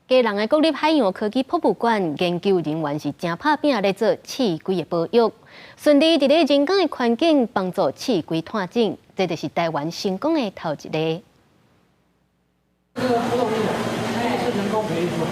基隆的國立海洋科技博物館研究人員是誠拍拚咧做刺龜的保育，順利佇咧人工的環境幫助刺龜湠種，這就是台灣成功的頭一例。這個不容易，是人工培育出來。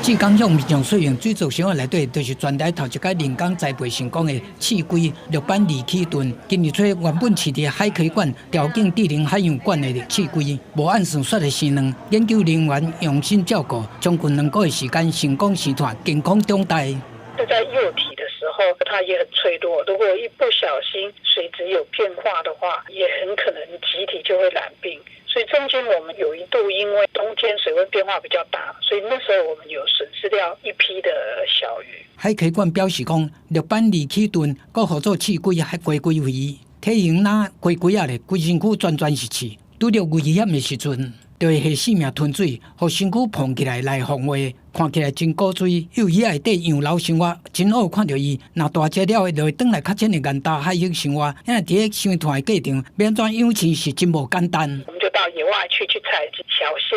浙江鄉民眾使用水族箱內底，就是全台頭一擺人工栽培成功的刺龜綠斑二齒鱒。今年初原本飼佇海科館調景智能海洋館的刺龜，無按算說的生卵。研究人員用心照顧，將近2個月時間成功生湠，健康長大。是在幼體的時候，它也很脆弱。如果一不小心水質有變化的話，也很可能集體就會染病。所以中間我們有一度因為冬天水溫變化比較大，所以那時候我們有損失掉一批的小魚。海科館表示講，綠斑二齒鱒閣號做刺龜還龜龜魚，體型若龜龜仔咧，規身軀全全是刺，拄著危險的時陣，就會下性命吞水，予身軀膨起來來防衛。看起來真古錐，幼魚仔佇洋流生活，真好看著伊。若大隻了，就會轉來較淺的岩礁海域生活。因為佇咧生湠的過程，欲按怎養飼是真無簡單。我們就到野外去採集小蝦，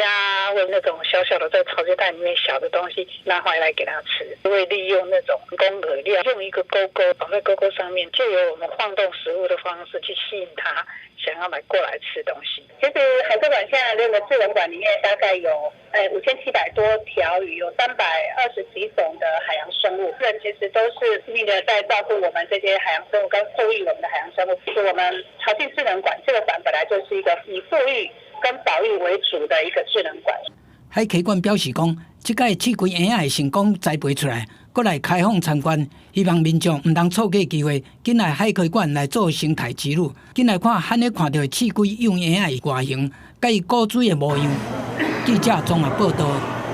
或者那種小小的在潮間帶裡面小的東西，拿回來給它吃。會利用那種人工餌料，用一個鈎鈎綁在鈎鈎上面，借由我們晃動食物的方式去吸引它，想要來過來吃東西。其實海科館現在那個智能館裡面大概有5700多條魚，有320幾種的海洋生物，這其實都是拼命的在照顧我們這些海洋生物，跟復育我們的海洋生物。其實我們潮境智能館這個館本來就是一個以復育跟保育為主的一個智能館。海科館表示講，這擺刺龜嬰仔會成功栽培出來，閣來開放參觀，希望民眾毋通錯過機會，緊來海科館來做生態之旅，緊來看罕咧看著刺龜幼嬰仔的外形，佮伊古錐的模樣。記者綜合報道。